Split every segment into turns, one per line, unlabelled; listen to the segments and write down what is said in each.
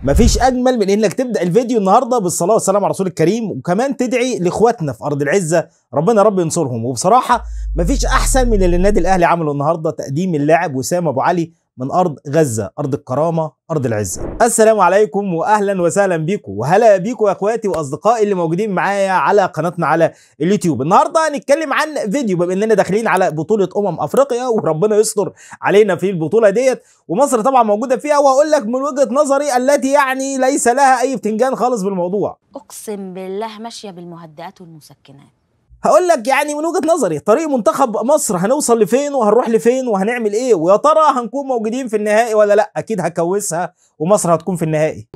مفيش اجمل من انك تبدا الفيديو النهارده بالصلاة والسلام على رسول الكريم، وكمان تدعي لاخواتنا في ارض العزة، ربنا رب ينصرهم. وبصراحة مفيش احسن من اللي النادي الاهلي عمله النهارده، تقديم اللاعب وسام ابو علي من ارض غزة، ارض الكرامة، ارض العزة. السلام عليكم واهلا وسهلا بيكم، وهلا بيكم يا اخواتي واصدقائي اللي موجودين معايا على قناتنا على اليوتيوب. النهارده هنتكلم عن فيديو، بما اننا داخلين على بطوله افريقيا وربنا يستر علينا في البطولة ديت، ومصر طبعا موجودة فيها. وهقول لك من وجهه نظري التي يعني ليس لها اي بتنجان خالص بالموضوع.
اقسم بالله ماشية بالمهدئات والمسكنات.
هقول لك يعني من وجهة نظري طريق منتخب مصر هنوصل لفين وهنروح لفين وهنعمل ايه، ويا ترى هنكون موجودين في النهائي ولا لا. اكيد هكوسها ومصر هتكون في النهائي.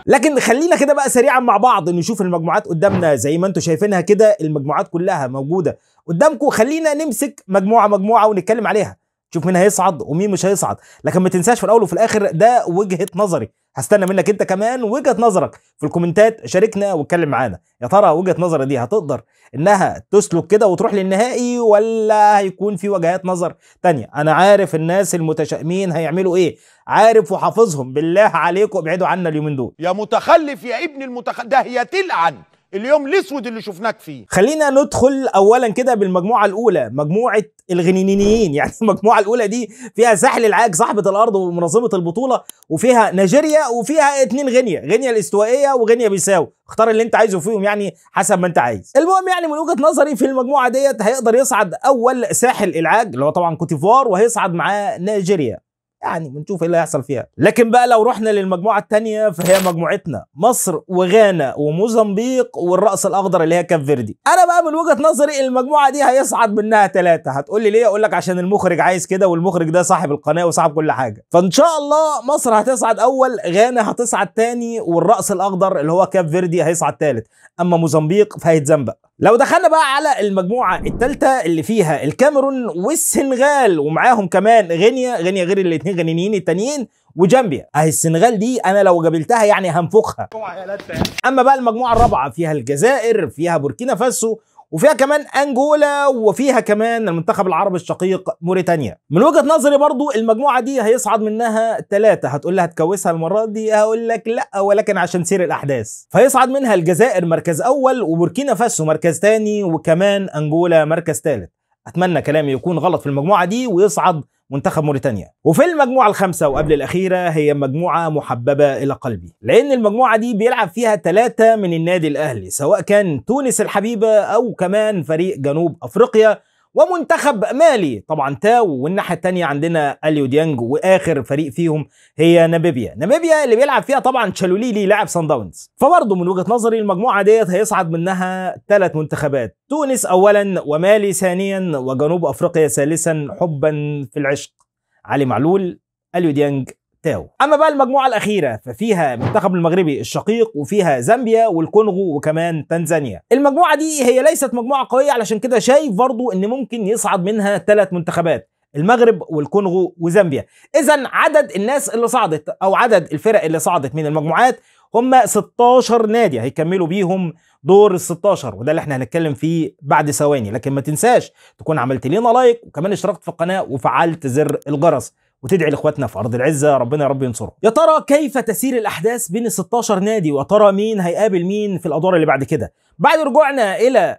لكن خلينا كده بقى سريعا مع بعض نشوف المجموعات قدامنا زي ما انتم شايفينها كده، المجموعات كلها موجودة قدامكم. خلينا نمسك مجموعة مجموعة ونتكلم عليها، شوف مين هيصعد ومين مش هيصعد. لكن ما تنساش في الاول وفي الاخر ده وجهة نظري، هستنى منك انت كمان وجهة نظرك في الكومنتات، شاركنا واتكلم معانا. يا ترى وجهة نظري دي هتقدر انها تسلك كده وتروح للنهائي، ولا هيكون في وجهات نظر تانية؟ انا عارف الناس المتشائمين هيعملوا ايه، عارف وحافظهم. بالله عليكم ابعدوا عنا اليومين دول.
يا متخلف يا ابن المتخلف، ده هي تلعن اليوم الاسود اللي شفناك فيه.
خلينا ندخل اولا كده بالمجموعة الاولى، مجموعة الغنينيين. يعني المجموعة الاولى دي فيها ساحل العاج صاحبه الارض ومنظمة البطولة، وفيها نيجيريا، وفيها اتنين غينيا، غينيا الاستوائيه وغينيا بيساو. اختار اللي انت عايزه فيهم يعني حسب ما انت عايز. المهم يعني من وجهه نظري في المجموعة ديت هيقدر يصعد اول ساحل العاج اللي هو طبعا كوتيفوار، وهيصعد معاه نيجيريا. يعني بنشوف ايه اللي هيحصل فيها. لكن بقى لو رحنا للمجموعة الثانية فهي مجموعتنا مصر وغانا وموزمبيق والراس الاخضر اللي هي كاب فيردي. انا بقى من وجهه نظري المجموعة دي هيصعد منها 3. هتقول لي ليه؟ اقول لك عشان المخرج عايز كده، والمخرج ده صاحب القناة وصاحب كل حاجة. فان شاء الله مصر هتصعد اول، غانا هتصعد ثاني، والراس الاخضر اللي هو كاب فيردي هيصعد ثالث، اما موزمبيق فهيتزنبق. لو دخلنا بقى على المجموعة الثالثة اللي فيها الكاميرون والسنغال ومعاهم كمان غينيا، غينيا غير الاثنين غنيين التانيين، وجامبيا. اهي السنغال دي انا لو قابلتها يعني هنفخها. اما بقى المجموعة الرابعة فيها الجزائر، فيها بوركينا فاسو، وفيها كمان انجولا، وفيها كمان المنتخب العربي الشقيق موريتانيا. من وجهة نظري برضو المجموعة دي هيصعد منها 3. هتقول لي هتكوسها المرة دي؟ هقول لك لا، ولكن عشان سير الاحداث فيصعد منها الجزائر مركز اول، وبوركينا فاسو مركز ثاني، وكمان انجولا مركز ثالث. اتمنى كلامي يكون غلط في المجموعة دي ويصعد منتخب موريتانيا. وفي المجموعة الخامسة وقبل الأخيرة هي مجموعة محببة إلى قلبي، لأن المجموعة دي بيلعب فيها 3 من النادي الأهلي، سواء كان تونس الحبيبة أو كمان فريق جنوب أفريقيا ومنتخب مالي طبعا تاو، والناحية التانية عندنا اليو ديانج، وآخر فريق فيهم هي ناميبيا. ناميبيا اللي بيلعب فيها طبعا تشالوليلي لاعب سان داونز. فبرضه من وجهة نظري المجموعة ديت هيصعد منها 3 منتخبات، تونس أولا، ومالي ثانيا، وجنوب أفريقيا ثالثا، حبا في العشق علي معلول، اليو ديانج، تاو. اما بقى المجموعة الاخيرة ففيها المنتخب المغربي الشقيق، وفيها زامبيا والكونغو وكمان تنزانيا. المجموعة دي هي ليست مجموعة قوية، علشان كده شايف برضو ان ممكن يصعد منها 3 منتخبات، المغرب والكونغو وزامبيا. اذا عدد الناس اللي صعدت او عدد الفرق اللي صعدت من المجموعات هم 16 نادي هيكملوا بيهم دور ال 16، وده اللي احنا هنتكلم فيه بعد ثواني. لكن ما تنساش تكون عملت لنا like، وكمان اشتركت في القناة وفعلت زر الجرس، وتدعي لاخواتنا في ارض العزة ربنا يا رب ينصرهم. يا ترى كيف تسير الاحداث بين ال 16 نادي، وترى مين هيقابل مين في الادوار اللي بعد كده؟ بعد رجوعنا الى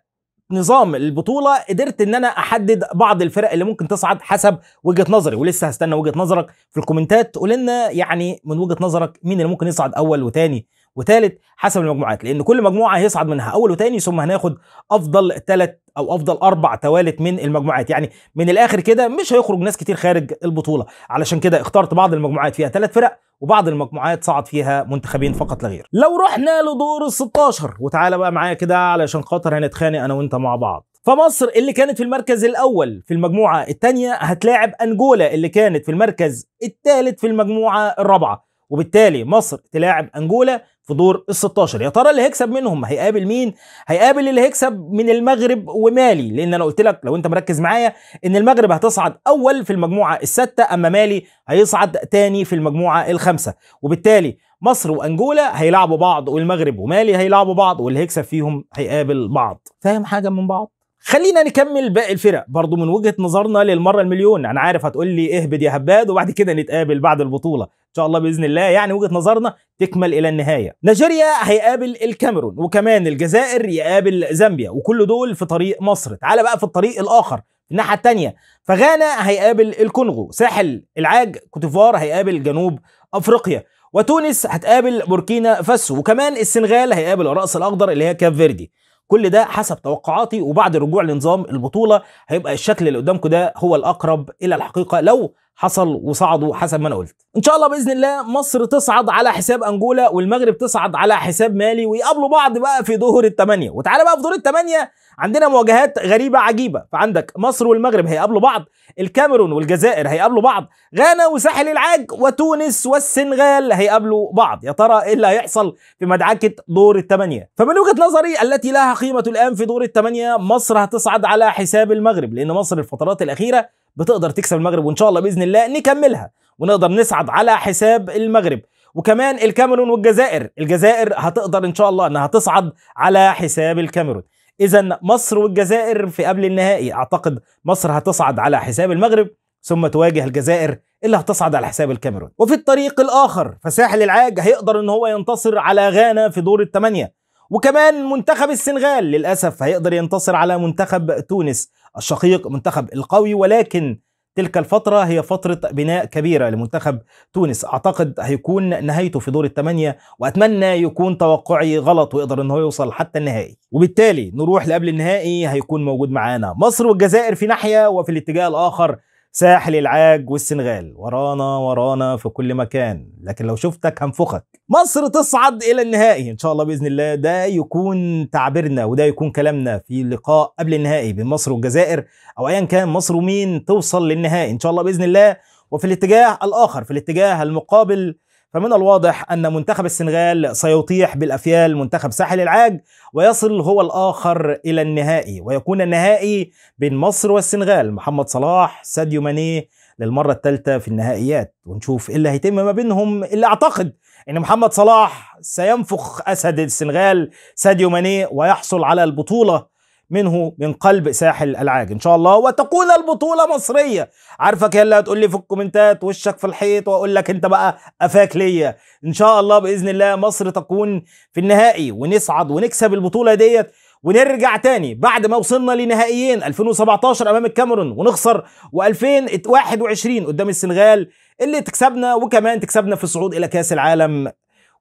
نظام البطولة قدرت ان انا احدد بعض الفرق اللي ممكن تصعد حسب وجهه نظري، ولسه هستنى وجهه نظرك في الكومنتات، تقول لنا يعني من وجهه نظرك مين اللي ممكن يصعد اول وثاني وثالث حسب المجموعات، لان كل مجموعة هيصعد منها اول وثاني، ثم هناخد افضل 3 او افضل 4 توالت من المجموعات. يعني من الاخر كده مش هيخرج ناس كتير خارج البطولة، علشان كده اخترت بعض المجموعات فيها 3 فرق، وبعض المجموعات صعد فيها منتخبين فقط لا غير. لو رحنا لدور ال 16، وتعالى بقى معايا كده علشان خاطر هنتخانق انا وانت مع بعض. فمصر اللي كانت في المركز الاول في المجموعة الثانية هتلاعب انجولا اللي كانت في المركز الثالث في المجموعة الرابعة، وبالتالي مصر تلاعب انجولا في دور ال 16. يا ترى اللي هيكسب منهم هيقابل مين؟ هيقابل اللي هيكسب من المغرب ومالي، لان انا قلت لك لو انت مركز معايا ان المغرب هتصعد اول في المجموعة السادسة، اما مالي هيصعد تاني في المجموعة الخامسة، وبالتالي مصر وانجولا هيلعبوا بعض، والمغرب ومالي هيلعبوا بعض، واللي هيكسب فيهم هيقابل بعض. فاهم حاجة من بعض؟ خلينا نكمل باقي الفرق برضو من وجهة نظرنا للمرة المليون. انا عارف هتقول لي اهبد يا هباد وبعد كده نتقابل بعد البطولة. ان شاء الله باذن الله يعني وجهه نظرنا تكمل الى النهاية. نيجيريا هيقابل الكاميرون، وكمان الجزائر يقابل زامبيا، وكل دول في طريق مصر. تعال بقى في الطريق الاخر في الناحية الثانية، فغانا هيقابل الكونغو، ساحل العاج كوتيفوار هيقابل جنوب افريقيا، وتونس هتقابل بوركينا فاسو، وكمان السنغال هيقابل الراس الاخضر اللي هي كاب فيردي. كل ده حسب توقعاتي، وبعد الرجوع لنظام البطولة هيبقى الشكل اللي قدامكم ده هو الاقرب الى الحقيقة لو حصل وصعدوا حسب ما انا قلت. ان شاء الله باذن الله مصر تصعد على حساب انجولا، والمغرب تصعد على حساب مالي، ويقابلوا بعض بقى في دور الثمانية. وتعالى بقى في دور الثمانية عندنا مواجهات غريبة عجيبة، فعندك مصر والمغرب هيقابلوا بعض، الكاميرون والجزائر هيقابلوا بعض، غانا وساحل العاج وتونس والسنغال هيقابلوا بعض. يا ترى ايه اللي هيحصل في مدعكه دور الثمانية؟ فمن وجهه نظري التي لها قيمة الان في دور الثمانية، مصر هتصعد على حساب المغرب، لان مصر الفترات الاخيرة بتقدر تكسب المغرب، وان شاء الله باذن الله نكملها ونقدر نصعد على حساب المغرب. وكمان الكاميرون والجزائر، الجزائر هتقدر ان شاء الله انها تصعد على حساب الكاميرون. اذا مصر والجزائر في قبل النهائي، اعتقد مصر هتصعد على حساب المغرب ثم تواجه الجزائر اللي هتصعد على حساب الكاميرون. وفي الطريق الاخر فساحل العاج هيقدر ان هو ينتصر على غانا في دور الثمانية، وكمان منتخب السنغال للأسف هيقدر ينتصر على منتخب تونس الشقيق، منتخب القوي، ولكن تلك الفترة هي فترة بناء كبيرة لمنتخب تونس، أعتقد هيكون نهايته في دور الثمانية، وأتمنى يكون توقعي غلط ويقدر إن هو يوصل حتى النهائي. وبالتالي نروح لقبل النهائي، هيكون موجود معانا مصر والجزائر في ناحية، وفي الاتجاه الآخر ساحل العاج والسنغال. ورانا ورانا في كل مكان، لكن لو شفتك هنفخك. مصر تصعد إلى النهائي إن شاء الله بإذن الله، ده يكون تعبيرنا وده يكون كلامنا في لقاء قبل النهائي بين مصر والجزائر، أو أيا كان مصر ومين توصل للنهائي إن شاء الله بإذن الله. وفي الاتجاه الآخر، في الاتجاه المقابل، فمن الواضح أن منتخب السنغال سيطيح بالأفيال منتخب ساحل العاج، ويصل هو الآخر إلى النهائي، ويكون النهائي بين مصر والسنغال، محمد صلاح ساديو ماني للمرة الثالثة في النهائيات، ونشوف إيه اللي هيتم ما بينهم. اللي أعتقد أن محمد صلاح سينفخ أسد السنغال ساديو ماني ويحصل على البطولة منه من قلب ساحل العاج ان شاء الله، وتكون البطولة مصرية. عارفك يلا هتقول لي في الكومنتات وشك في الحيط، واقول لك انت بقى قفاك ليا. ان شاء الله باذن الله مصر تكون في النهائي ونصعد ونكسب البطولة ديت، ونرجع تاني بعد ما وصلنا لنهائيين 2017 امام الكاميرون ونخسر، و2021 قدام السنغال اللي تكسبنا، وكمان تكسبنا في الصعود الى كاس العالم،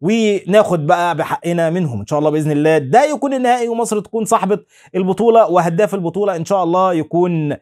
وناخد بقى بحقنا منهم ان شاء الله باذن الله. ده يكون النهائي، ومصر تكون صاحبة البطولة، وهداف البطولة ان شاء الله يكون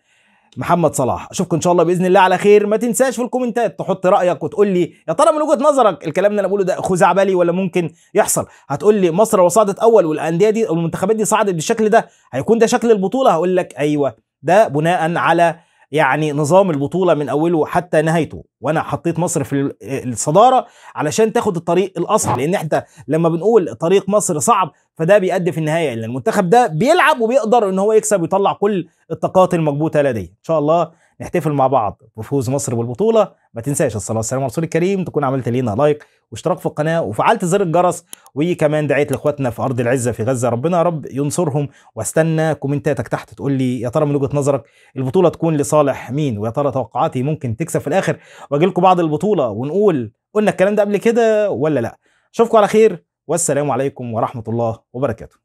محمد صلاح. اشوفكم ان شاء الله باذن الله على خير. ما تنساش في الكومنتات تحط رايك وتقول لي يا ترى من وجهة نظرك الكلام اللي انا بقوله ده خزعبلي ولا ممكن يحصل. هتقول لي مصر لو صعدت اول والاندية دي او المنتخبات دي صعدت بالشكل ده هيكون ده شكل البطولة؟ هقول لك ايوه، ده بناء على يعني نظام البطولة من أوله حتى نهايته، وأنا حطيت مصر في الصدارة علشان تاخد الطريق الأصعب، لأن إحنا لما بنقول طريق مصر صعب فده بيؤدي في النهاية إن المنتخب ده بيلعب وبيقدر إن هو يكسب ويطلع كل الطاقات المكبوتة لديه. إن شاء الله نحتفل مع بعض بفوز مصر بالبطولة. ما تنساش الصلاة والسلام على رسول الكريم، تكون عملت لينا لايك واشتراك في القناة وفعلت زر الجرس، وكمان دعيت لاخواتنا في أرض العزة في غزة، ربنا يا رب ينصرهم. واستنى كومنتاتك تحت تقول لي يا ترى من وجهة نظرك البطولة تكون لصالح مين، ويا ترى توقعاتي ممكن تكسب في الآخر، واجي لكم بعد البطولة ونقول قلنا الكلام ده قبل كده ولا لا. اشوفكم على خير، والسلام عليكم ورحمة الله وبركاته.